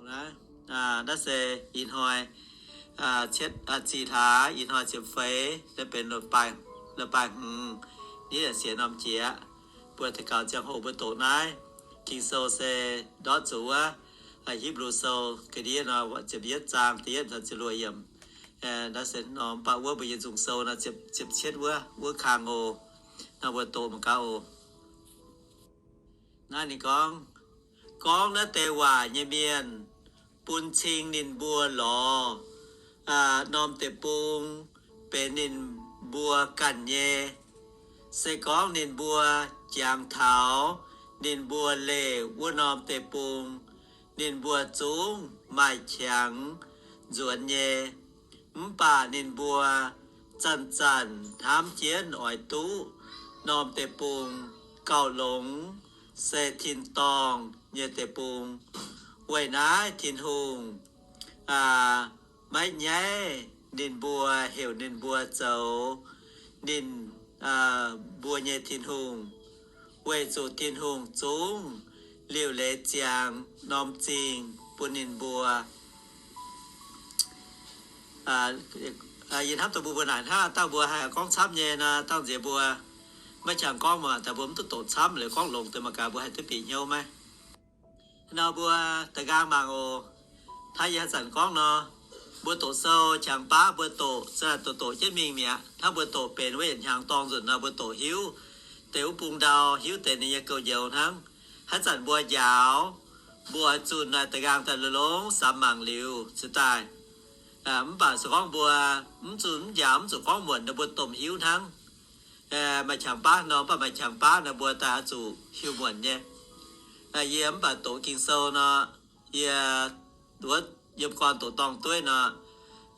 Naaiv, naaiv se ih hnoi cietv, zih hlaax ih hnoi ziepc feix, naaiv benx leiz-baaix hmz, yie yaac sienx norm jiex, mbuo daux gaux ziangh hoc mbuo doqc naaiv Ging-Sou se ndortv zuqc wuov Hipv^lu Sou ga'ndiev nor, ziepc yietv zaang da'yietv taux ziepc luoqc yiemc. Naaiv se norm baac wuov mbuo nyei nzungh sou nor, ziepc cietv wuov, wuov kang oc. Nor mbuo doqc mangc gaax oc. Naaiv ninh gorngv, gorngv naaiv deix waac nyei mienh bun cing ninh mbuo lorz norm deic-bung benx ninh mbuo ganh nyei. Se gorngv ninh mbuo jangx taux ninh mbuo leih wuov norm deic-bung, ninh mbuo zungv maaih qangx nzuonx nyei. Mv baac ninh mbuo zanc-zanc hnamv jienv oix duqv norm deic-bung gauh longx, se tin-dorngh nyei deic-bung. Weic naaiv Tin-Hungh maiv nyaiv ninh mbuo, heuc ninh mbuo zoux ninh mbuo nyei Tin-Hungh, weic zuqc Tin-Hungh zungv liuc leiz ziangx norm zingh bun ninh mbuo. Yie hnamv dongh mbuo mbuo naaic hnangv dangh mbuo haih gorngv camv nyei nor, dangh nziex mbuo maiv qangx gorngv maah, daaih mbuo mv duqv doqc camv, liuz gorngv longx deix mangc gaax mbuo haih duqv bieqc hnyouv maiv. Nor mbuo da'nqaang mangc oc. Hnangv yie haaix zanc gorngv nor, mbuo doqc sou qangx baav mbuo doqc, za'naaic doqc doqc jienv mingh mi'aqv. Hnangv mbuo doqc benx wuov yietc hnyangx dorngh nzunc nor, mbuo doqc hiuv deix wuov bung ndau, hiuv deix ninh nyei gouv-njoux hnangv. Haaix zanc mbuo njaaux, mbuo oix zunh naaic da'nqaang daaih longx-longx samx mangc liuz cingx daaih. Mv baac se gorngv mbuo mv zunh mv njaaux, mv zuqc gorngv muonc nor, mbuo domh hiuv hnangv. Maaih qangx baav nor, mv baac maaih qangx baav nor, mbuo daaih oix zuqc hiuv muonc nyei. Yie mv baac doqc Ging-Sou nor, yie wuov yiem gorn doqc dorngh dueiv nor,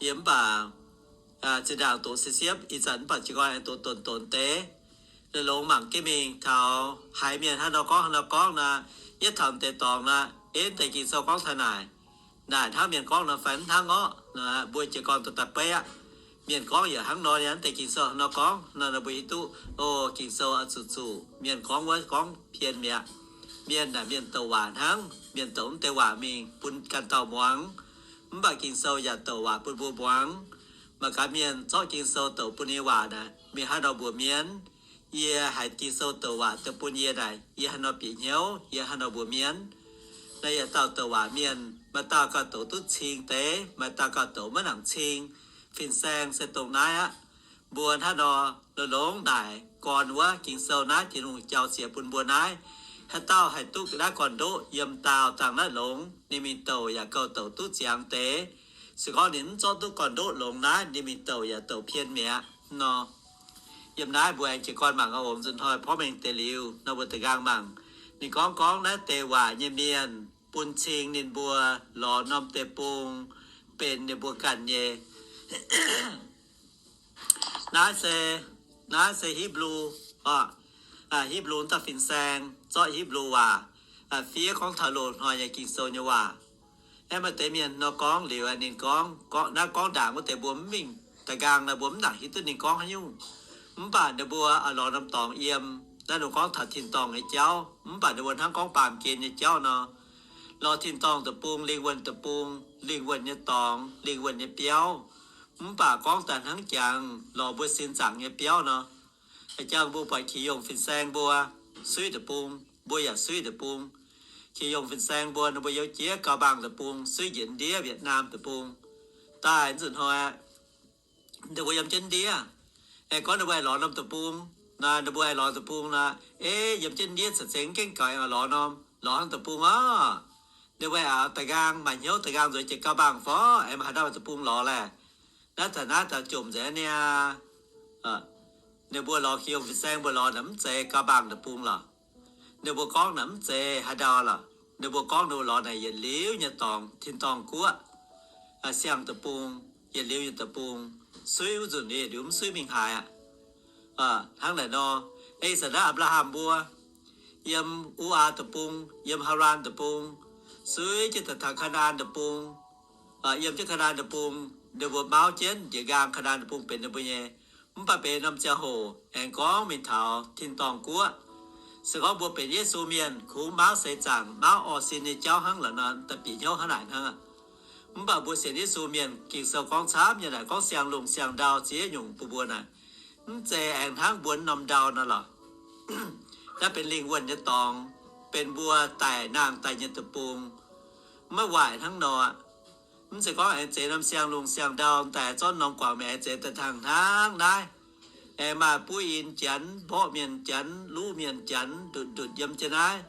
yie mv baac zinh ndaangc doqc siepv-siepv, ih zanc mv baac jiez gorn aengx doqc donx-donx deix, longx-longx mangc jienv mingh taux haiz mienh hnangv nor gorngv, hnangv nor gorngv nor, yietv taux deix dorngx nor, ei, deix Ging-Sou gorngv taux naaic, naaic hnangv mienh gorngv nor fai mv hnangv orqc? Mbuo jiez gorn dorh daaih beiv aqv. Mienh gorngv yaac hnangv nor, yaac deix Ging-Sou hnangv nor gorngv nor, mbuo hiuv duqv, o, Ging-Sou oix zuqc zuqc mienh gorngv wuov gorngv pien mi'aqv. Mienh naaic mienh douc waac hnangv, mienh douc mv deix waac mingh bun ganh dauh muangx. Mv baac Ging-Sou yaac douc waac bun mbuo muangx. Mangc gaax mienh zorqv Ging-Sou douc bun nyei waac naaic mingh haaix nor mbuox mienh, yie haiz Ging-Sou douc waac daaih bun yie naaic, yie haaix nor bieqc hnyouv, yie haaix nor mbuox mienh. Naaiv yietc dauh douc waac mienh, maaih dauh gauh douc duqv cing deix, maaih dauh gauh douc maiv nangc cing. Fin-saeng se dongh naaiv aqv. Mbuo hnangv nor longx-longx naaic gorn wuov Ging-Sou naaiv, Tin-Hungh jauv-siex bun mbuo naaiv, haaix dauh haih duqv naaiv gorn-ndoqv yiem daauh dangh naaiv longx, ninh mingh douc yaac gauh douc duqv ziangx deix. Se gorngv ninh mv zorqv duqv gorn-ndoqv longx naaiv, ninh mingh douc yaac douc pien mi'aqv nor. Yiem naaiv mbuo aengx jiez gorn mangc gaax, nzunc hnoi porv mengh deix liuz nor, mbuo da'nqaang mangc. Ninh gorngv, gorngv naaiv deix waac nyei mienh bun cing ninh mbuo lorz norm deic-bung benx ninh mbuo ganh nyei. Naaiv se, naaiv se Hipv^lu, Hipv^lu dauh fin-saeng zorqv Hipv^lu waac fiev gorngv taux loz-hnoi nyei Ging-Sou nyei waac. Aeqv, maaih deix mienh nor gorngv liuz, ninh gorngv, naaiv gorngv ndaangc wuov deix mbuo mv mingh da'nqaang nor, mbuo mv nangc hiuv duqv ninh gorngv haaix nyungc. Mv baac ninh mbuo oix lorz norm dorngx yiem. Naaiv ninh gorngv taux tin-dorngh nyei jauv, mv baac ninh mbuo hnangv gorngv baamh gen nyei jauv nor, lorz tin-dorngh deic-bung, lingh wuonh deic-bung, lingh wuonh nyei dorngx, lingh wuonh nyei biauv. Mv baac gorngv daaih hnangv jangx lorz mbuo sin zaangc nyei biauv nor, jangx mbuo buatc qiex yongh fin-saeng mbuo suiv deic-bung, mbuo yaac suiv deic-bung. Qiex yongh fin-saeng mbuo, ninh mbuo youz jiex gauh mbaangh deic-bung, suiv njiec ndiev Vietnam deic-bung. Daaih nzunc hnoi ninh mbuo yiem jienv ndiev, aengx gorngv ninh mbuo aengx lorz norm deic-bung nor, ninh mbuo aengx lorz deic-bung nor, ei, yiem jienv ndiev caux zengx gengh gaux aengx lorz norm, lorz hnangv deic-bung orqc. Ninh mbuo aengx da'nqaang maaih hnyouv, da'nqaang nzueic jiex gauh mbaangh fai, aengx maaih haaix dauh deic-bung lorz laeh. Naaiv taux naaiv daaih jomc nzengc niaa. Ninh mbuo lorz qiex yongh fin-saeng mbuo lorz naaic mv zeiz gauh mbaangh deic-bung lorqc. Ninh mbuo gorngv naaic mv zeiz haaix ndau lorqc. Ninh mbuo gorngv ninh mbuo lorz naaic yietc liuz nyei dorngx, tin-dorngh guoqv, siang deic-bung, yietc liuz nyei deic-bung, suiv wuov nzunc yietc liuz mv suiv mingh haaix aqv. Hnangv naaic nor, ei zanc naaiv Apc^laa^ham mbuo yiem Ur^aa deic-bung, yiem Haalaan deic-bung, suiv jienv daaih taux Kaa^naa^an deic-bung, yiem jienv Kaa^naa^an deic-bung, ninh mbuo mauv jienv njiec nqaang Kaa^naa^an deic-bung benx ninh mbuo nyei. Mv baac benx norm ziangh hoc aengx gorngv mingh taux tin-dorngh guoqv, Se gorngv mbuo benx Yesu mienh, kungx mauv seix zaangc, mauv orv sin nyei jauv hnangv lorqc nor, daaih bieqc hnyouv hnangv naaic hnangv aqv. Mv baac mbuo sienx Yesu mienh, Ging-Sou gorngv camv nyei naaic, gorngv siang-lungh siang-ndau ziex nyungc bun mbuo naaic, mv zeiz aengx hnangv mbuo norm ndau nor lorqc. Naaiv benx lingh wuonh nyei dorngx, benx mbuo daic nangh daaih nyei deic-bung, maiv waaic hnangv nor. Mv zeiz gorngv aengx zeix norm siang-lungh siang-ndau daaih zorqv norm guangc mingh aengx zeix daaih tangh hnangv naaiv. Aengx maaih buov in janx, mborqv mienh janx, luv mienh janx, ndutc ndutc yiem jienv naaiv,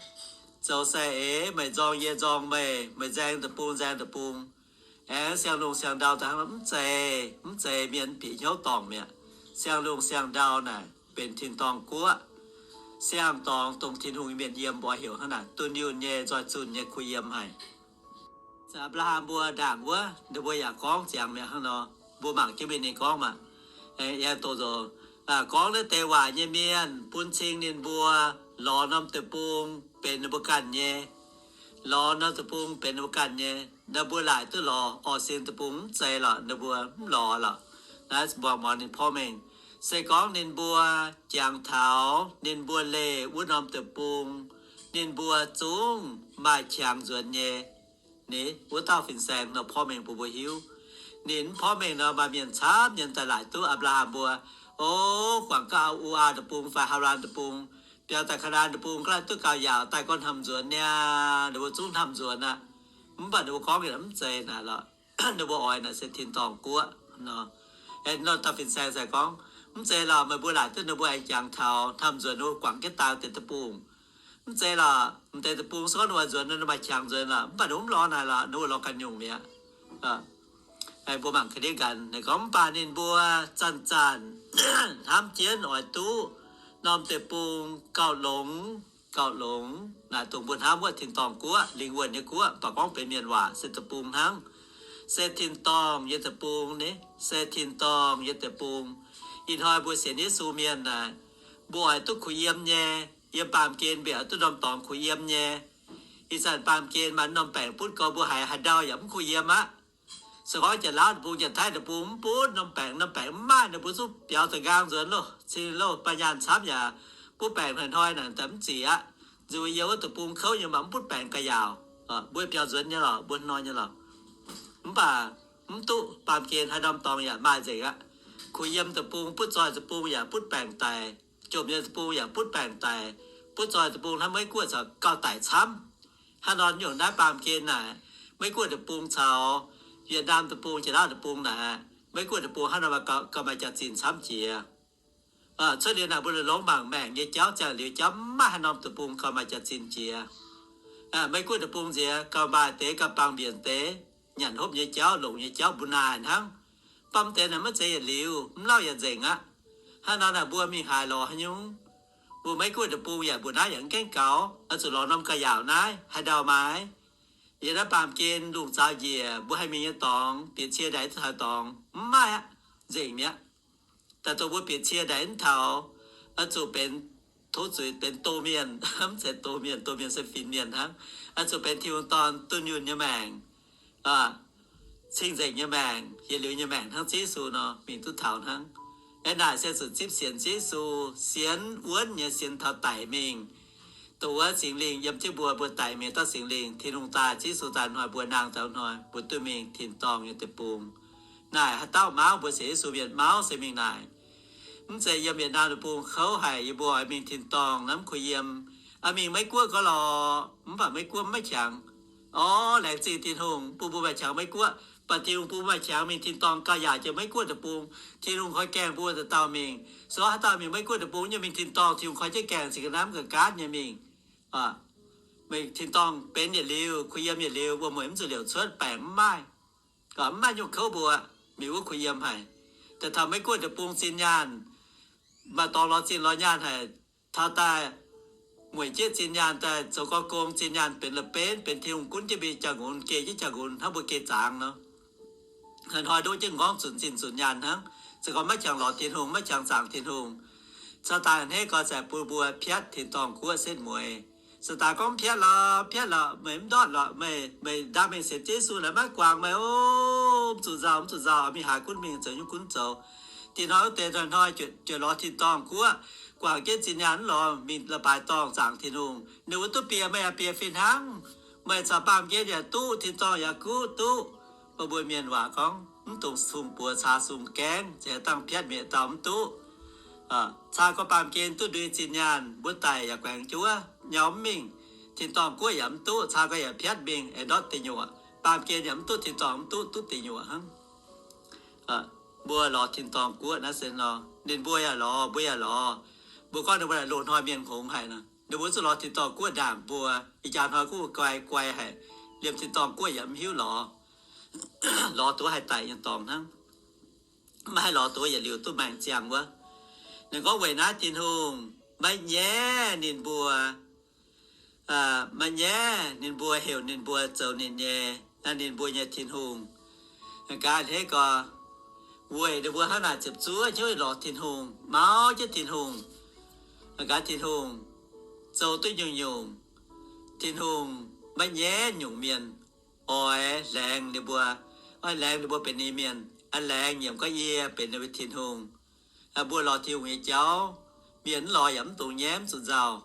zoux sai eix, meih nzorng yie nzorng meih, meih nzaeng deic-bung nzaeng deic-bung, aengx siang-lungh siang-ndau daaih hnangv. Mv zeiz, mv zeiz mienh bieqc hnyouv dorngc mi'aqv. Siang-lungh siang-ndau naaic benx tin-dorngh guoqv, siang-dorngh dongh Tin-Hungh nyei mienh yiem, mbuo heuc hnangv naaic, dunh yunh nyei, nzoih zunh nyei, kuh yiem haic. Apc^laa^ham mbuo ndaangc wuov, ninh mbuo yaac gorngv ziangx mi'aqv hnangv nor. Mbuo mangc jienv mingh ninh gorngv maah. Yaac doqc nzoc, gorngv naaiv deix waac nyei mienh bun cing ninh mbuo lorz norm deic-bung benx ninh mbuo ganh nyei. Lorz norm deic-bung benx ninh mbuo ganh nyei. Ninh mbuo laaic duqv lorz orv sin deic-bung mv zeiz lorqc, ninh mbuo mv lorz lorqc. Naaiv mbuox muangx ninh porv mengh, se gorngv ninh mbuo jangx taux ninh mbuo leih wuov norm deic-bung, ninh mbuo zungv maaih qangx nzuonx nyei. Ninh wuov dauh fin-saeng nor porv mengh bun mbuo hiuv. Ninh mv porv mengh nor, maaih mienh camv nyei daaih laaic duqv Apc^laa^ham mbuo, o, guangc gaav Ur^aa Deic-Bung fai Haalaan Deic-Bung, biaux daaih Ka'naan Deic-Bung ga'naaiv duqv gauh yaauc, daaih gorngv hnamv nzuonx niaa, ninh mbuo zungv hnamv nzuonx aqv. Mv baac ninh mbuo gorngv mv zeiz naaic lorqc. Ninh mbuo oix naaic se tin-dorngh guoqv nor. Nor dauh fin-saeng se gorngv, mv zeiz lorqc, meih mbuo laaic duqv ninh mbuo aengx jangx taux hnamv nzuonx ninh mbuo guangc jienv daaih deix deic-bung. Mv zeiz lorqc, m'deix deic-bung se gorngv ninh mbuo nzuonx, ninh maaih qangx nzuonx lorqc, mv baac ninh mv lorz naaic lorqc, ninh mbuo lorz ganh nyungc mi'aqv. Mbuo mangc ga'ndiev ganh, ninh gorngv, mv baac ninh mbuo zanc-zanc hnamv jienv oix duqv norm deic-bung gauh longx, gauh longx. Naaic dongh mbuo hnamv wuov tin-dorngh guoqv, lingh wuonh nyei guoqv, mv baac gorngv benx mienh waac se deic-bung hnangv. Se tin-dorngh nyei deic-bung ni, se tin-dorngh nyei deic-bung. Ih hnoi mbuo sienx Yesu mienh naaic, mbuo oix duqv kuh yiem nyei. Yiem baamh gen mbuo oix duqv norm dorngx kuh yiem nyei. Ih zanc baamh gen maaih norm baengc butv gorx, mbuo haiz haaix ndau yaac mv kuh yiem aqv. Se gorngv Janx-Laauv Deic-Bung, Janx-Taiv Deic-Bung mv butv norm baengc, norm baengc mv maaih, ninh mbuo zungv biaux da'nqaang nzuonx loh, cin loh, ba'nyaanh camv yaac butv baengc hnoi-hnoi naaic daaih mv zic aqv. Nzuih yiem wuov deic-bung kouv nyei, mv butv baengc ga'yaauc. Mbuo biaux nzuonx nyei lorqc, mbuo hnoi nyei lorqc. Mv baac mv duqv, baamh gen haaix norm dorngx yaac maaih nzengc aqv. Kuh yiem deic-bung, butv zoih deic-bung yaac butv baengc daic, jomc nyei deic-bung yaac butv baengc daic, butv zoih deic-bung hnangv Meiv-Guoqv caux gauh daic camv. Hnangv nor nyungc naaiv baamh gen naaic, Meiv-Guoqv deic-bung caux Yietc Naamh Deic-Bung, Janx-Laauv Deic-Bung naaic, Meiv-Guoqv deic-bung hnangv nor gauh maaih jaax-zinh camv jiex. Cuotv liuz naaic mbuo longc mangc maengc nyei jauv, ziangh liuz jauv mv maaih haaix norm deic-bung gauh maaih jaax-zinh jiex. Meiv-Guoqv deic-bung nziex gauh maaih deix gauh baamh mbienc deix, nyanc hopv nyei jauv, longc nyei jauv mbuo naaic hnangv. Mv baac mv deix naaic maiv zeiz yietc liuz, mv lauh yaac nzengc aqv. Hnangv nor naaic mbuo mingh haaix lorz haaix nyungc? Mbuo Meiv-Guoqv deic-bung yaac mbuoqc naaiv yaac mv gaengh gaux, oix zuqc lorz norm gauh yaauc naaiv, haaix ndau maaih. Yiem naaiv baamh gen lungh zaaux njiec mbuo haih mingh nyei dorngx, bieqc cie ndaix taux dorngx mv maaih aqv, nzengc mi'aqv. Daaih dongh mbuo bieqc cie ndaix mv taux, oix zuqc benx tov zuiz, benx doz mienh, mv zeiz doz mienh, doz mienh se finx mienh hnangv. Oix zuqc benx Tin-Hungh dorn dunh yunh nyei maengc, cing-nzengc nyei maengc, yietc liuz nyei maengc hnangv Ziouv Yesu nor, mingh duqv taux hnangv. Aeqv, naaic se zuqc zipv sienx Ziouv Yesu, sienx wuonv nyei, sienx taux daic mingh. Dongh wuov Singx Lingh yiem jienv mbuo, mbuo daic mingh dauh Singx Lingh, Tin-Hungh daaih, Ziouv Yesu daaih hnoi mbuo, nangh daaih hnoi mbuo duqv mingh tin-dorngh nyei deic-bung. Naaic haaix dauh mauv, mbuo sienx Yesu mienh mauv se mingh naaic. Mv zeiz yiem Yietc Naamh Deic-Bung kouv haic, yie mbuo oix mingh tin-dorngh naaiv mv kuh yiem. Aa, mingh Meiv-Guoqv gau lorqc, mv baac Meiv-Guoqv mv maaih qangx. Orv, laengz zingh Tin-Hungh bun mbuo maaih qangx Meiv-Guoqv, baac Tin-Hungh bun mbuo maaih qangx mingh tin-dorngh gauh yaac jiex Meiv-Guoqv deic-bung. Tin-Hungh koi gaengh mbuo dauh dauh mingh. Se gorngv haaix dauh mingh Meiv-Guoqv deic-bung nyei mingh tin-dorngh, Tin-Hungh koi jienv gaengh cingx ga'naaiv mv ga'gaatv nyei mingh. Mingh tin-dorngh benx yietc liuz, kuh yiem yietc liuz, wuom-mueic mv zuqc liouc cuotv, baengc mv maaih, mv maaih nyungc kouv mbuo, mingh wuov kuh yiem haic. Daaih taux Meiv-Guoqv deic-bung zinh nyaanh, maaih dorngx lorz zinh lorz nyaanh haic. Taux daaih mueic jieqv zinh nyaanh daaih zoux gorx gong, zinh nyaanh benx la'benv, benx Tin-Hungh gunv jienv mbuo nyei jaa-ngunx, geh jienv jaa-ngunx hnangv mbuo geh zaangz nor. Hnoi-hnoi ndoqv jienv m'nqorngv zunc zinh zunc nyaanh hnangv. Se gorngv maiv qangx lorz Tin-Hungh, maiv qangx zaangc Tin-Hungh, Saadaan a'hneiv gau, zaeqc bun mbuo piatv tin-dorngh guoqv setv mueiz. Saadaan gorngv, piatv lorqc, piatv lorqc, meih mv ndortv lorqc, meih, meih ndaam mingh sienx Yesu laaix maiv guangc meih o. Mv zuqc nzauh, mv zuqc nzauh, mingh haaix gunv mingh, zoux nyungc gunv zoux. Dinh hnoi wuov deix hnoi-hnoi juoqc lorz tin-dorngh guoqv, guangc jienv zinh nyaanh mv lorz mingh la'baaix dorngh zaangc Tin-Hungh. Ninh mbuo duqv bieqc meih yaac bieqc fih hnangv. Meih caux baamh gen yaac duqv, tin-dorngh yaac guv duqv. Mbuo mbuo mienh waac gorngv, mv dungx sung buoz caa sung gaengv, ziouc dangh piatv mietc dauh mv duqv. Caa gorx baamh gen duqv ndui zinh nyaanh, mbuo daic yaac guaengx juov, nyau mv mingh. Tin-dorngh guoqv yaac mv duqv, caa gorx yaac piatv mingh, aengx ndortv deic nyuoqc. Baamh gen yaac mv duqv, tin-dorngh mv duqv, duqv deic nyuoqc hnangv. Mbuo lorz tin-dorngh guoqv naaiv se nor, ninh mbuo yaac lorz, mbuo yaac lorz. Mbuo gorngv ninh mbuo naaic loz-hnoi mienh hngongx haic nor, ninh mbuo zuqc lorz tin-dorngh guoqv ndaangc mbuo. Ih jaax hnoi guv guai guai haic, liemh tin-dorngh guoqv yaac mv hiuv lorz. Lorz duqv haih daic nyei dorngx hnangv. Maiv haih lorz duqv yietc liuz duqv maengc ziangh wuov. Ninh gorngv weic naaiv Tin-Hungh maiv nyaiv ninh mbuo, maiv nyaiv ninh mbuo, heuc ninh mbuo zoux ninh nyei, ninh mbuo nyei Tin-Hungh. Gaax a'hneiv gorx, weic ninh mbuo hnangv naaic ziepc zuoqv hnyouv lorz Tin-Hungh, mauv jienv Tin-Hungh. Gaax Tin-Hungh zoux duqv nyungc-nyungc. Tin-Hungh maiv nyaiv nyungc mienh oix laengz ninh mbuo, oix laengz ninh mbuo benx ninh mienh, laengz nyiemc gorngv yie benx ninh mbuo Tin-Hungh. Mbuo lorz Tin-Hungh nyei jauv, mienh mv lorz yaac mv dungx nyaiv, mv zuqc nzauh.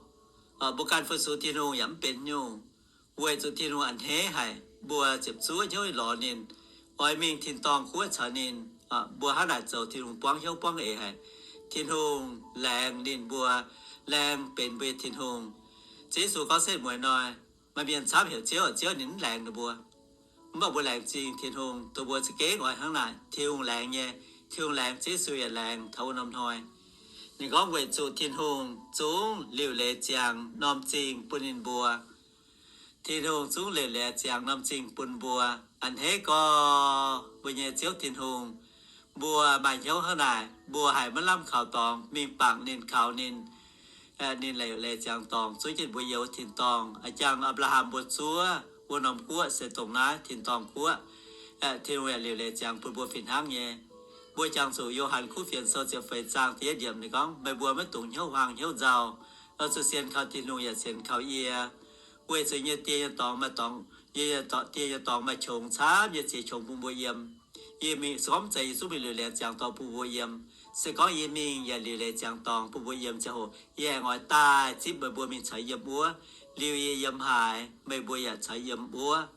Mbuo ganh fu-sux Tin-Hungh yaac mv benx nyungc. Weic zuqc Tin-Hungh a'hneiv haic, mbuo ziepc zuoqv hnyouv lorz ninh, oix mingh tin-dorngh guoqv caux ninh. Mbuo hnangv naaic zoux Tin-Hungh buangv hnyouv buangv eix haic. Tin-Hungh laengz ninh mbuo, laengz benx mbuo nyei Tin-Hungh. Ziouv Yesu gorngv setv mueiz nor, maaih mienh camv heuc Ziouv, Ziouv, ninh mv laengz ninh mbuo. Mv baac mbuo laengz zingh Tin-Hungh, dongh mbuo za'gengh oix hnangv naaic, Tin-Hungh laengz nyei. Tin-Hungh laengz, Ziouv Yesu yaac laengz taux wuov norm hnoi. Ninh gorngv weic zuqc Tin-Hungh zungv liuc leiz ziangx norm zingh bun ninh mbuo. Tin-Hungh zungv liuc leiz ziangx norm zingh bun mbuo. A'hneiv gorx, mbuo nyei Ziouv Tin-Hungh, mbuo maaih hnyouv hnangv naaic, mbuo haiz maiv lamh kaux dorngx mingh bangc ninh, kaux ninh. Ninh liuc leiz ziangx dorngx zuov jienv mbuo yiem wuov tin-dorngh. A'jangv Apc^laa^ham mbuo zuov wuov norm guoqv se dongh naaiv tin-dorngh guoqv. Tin-Hungh yaac liuc leiz ziangx bun mbuo fih hnangv nyei. Mbuo jangx zuqc Yo^han Kuv Fienx Sou ziepc feix zaang da'yietv yiemc ninh gorngv, meih mbuo maiv dungx hnyouv huaang hnyouv nzauh. Oix zuqc sienx kaux Tin-Hungh yaac sienx kaux yie. Weic zuqc yie nyei die nyei dorngx maaih dorngx, yie nyei die nyei dorngx maaih qongx camv, yie ziex qongx bun mbuo yiem. Yie mingh se gorngv mv zeiz yie zungv mingh liuc leiz ziangx dorngx bun mbuo yiem. Se gorngv yie mingh yaac liuc leiz ziangx dorngx bun mbuo yiem ziangh hoc, yie aengx oix daaih zipv meih mbuo mingh caux yiem wuov. Liuz yie yiem haaix, meih mbuo yaac caux yiem wuov.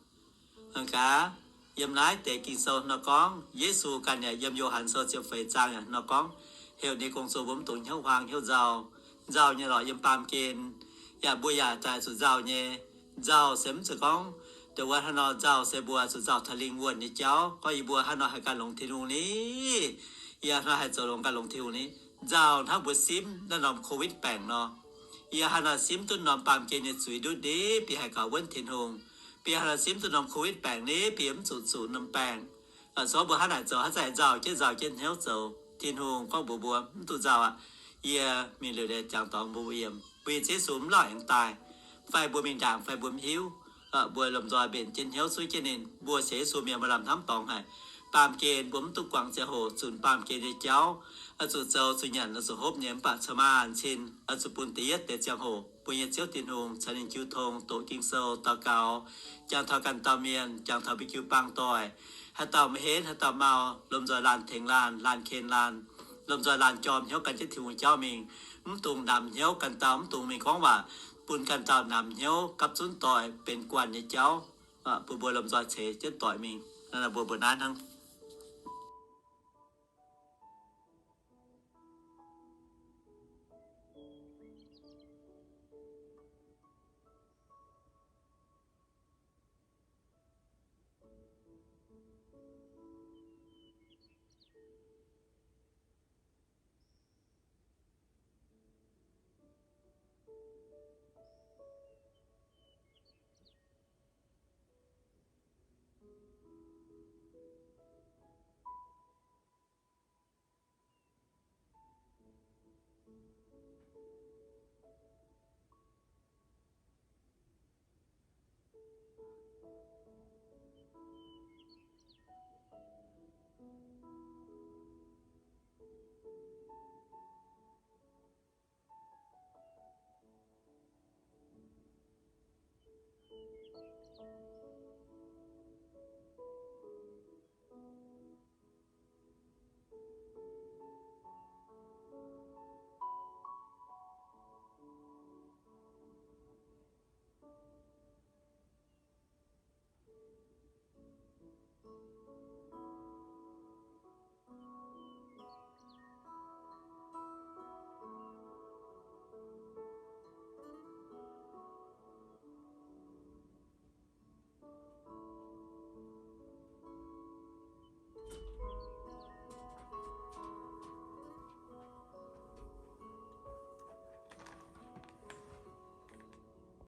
Hnangv gaax, yiem naaiv deix Ging-Sou nor gorngv, Yesu ganh yaac yiem Yo^han Sou ziepc feix zaang yaac nor gorngv, heuc ninh gong-zoh mbuo mv dungx hnyouv huaang hnyouv nzauh. Nzauh nyei lorqc yiem baamh gen, yaac mbuo yaac daaih zuqc nzauh nyei. Nzauh se mv zeiz gorngv dongh wuov hnangv nor, nzauh se mbuo zuqc nzauh taux lingh wuonh nyei jauv. Gorngv yie mbuo hnangv nor haih ganh longx Tin-Hungh ni, yie hnangv nor haih zoux longx ganh longx Tin-Hungh ni. Nzauh hnangv mbuo simv naaiv norm Covid baengc nor. Yie hnangv nor simv duqv norm baamh gen nyei zuiz ndutv ni, bieqc haih gaux wuonv Tin-Hungh. Bieqc hnangv nor simv duqv norm Covid baengc ni, bieqc mv zuqc zuqc norm baengc. Se gorngv mbuo hnangv naaic zoux, hnangv za'gengh nzauh jienv nzauh jienv hnyouv zoux. Tin-Hungh gorngv mbuox mbuo, mv dungx nzauh aqv. Yie mingh liuc leiz ziangx dorngx mbuo yiem, mbuo nyei Ziouv Yesu mv lauh aengx daaih, fai mbuo mingh ndaangc fai mbuo mv hiuv, mbuo lomh nzoih mbenc jienv hnyouv zuov jienv ninh. Mbuo sienx Yesu mienh maaih lamh hnamv dorngx haic. Baamh gen mbuo mv duqv guangc ziangh hoc zunc baamh gen nyei jauv, oix zuqc zoux, zuqc nyanc, oix zuqc hopv nyei. Mv baac caux maanc cin oix zuqc bun da'yietv deix ziangh hoc mbuo nyei Ziouv Tin-Hungh caux ninh jiu tong, doqc Ging-Sou, daux gaux, jangx taux ganh dauh mienh, jangx taux mbuo jiu-baang doic. Haaix dauh maiv henv, haaix dauh mau, lomh nzoih laanh tengx laanh, laanh ken laanh, lomh nzoih laanh jorm hnyouv gan jienv Tin-Hungh jauv mingh. Mv dungx namx hnyouv ganh dauh, mv dungx mingh gorngv waac bun ganh dauh namx hnyouv, gapv zunv doic benx guanh nyei jauv, bun mbuo lomh nzoih ceix jienv doic mingh. Naaiv mbuo mbuoqc naaiv hnangv.